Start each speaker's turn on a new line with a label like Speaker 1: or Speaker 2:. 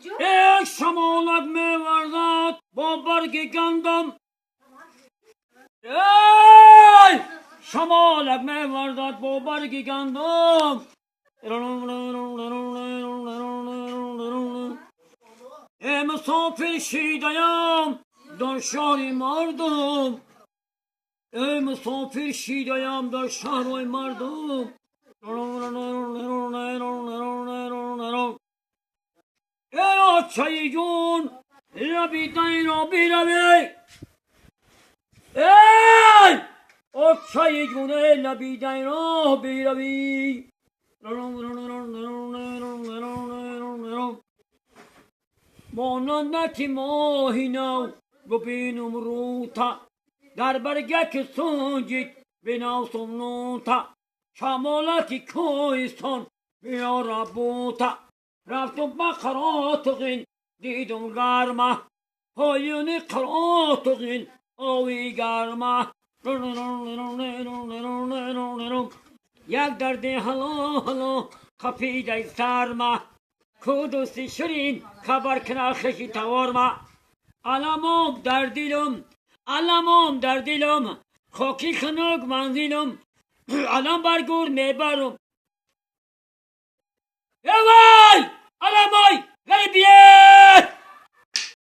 Speaker 1: Як шамолак меварзад бо барги гандум. Эй, шамолак меварзад бо барги гандум. Э, мусофир шидаям дар шаҳри мардум. Э, мусофир шидаям дар шаҳрҳои мардум. Эй, очаи ҷон, лабидайро биравӣ. Эй, очаи ҷон, лабидайро биравӣ. Монандаки моҳи нав бубинум рӯта, дар баргаки сунҷид бинавсум нута, шамолаки кӯҳистон биёра бута. Рафтум ба Қаротуғин, дидум гарма, поёни Қаротуғин ови гарма. Як дарди ҳало ҳало қапидаи сарма, ку дӯсти ширин хабар кина хеши таворма. Аламом дар дилум, аламом дар дилум, хоки хунук манзилум, алам бар гур мебарум. Эвай, аламой ғарибие.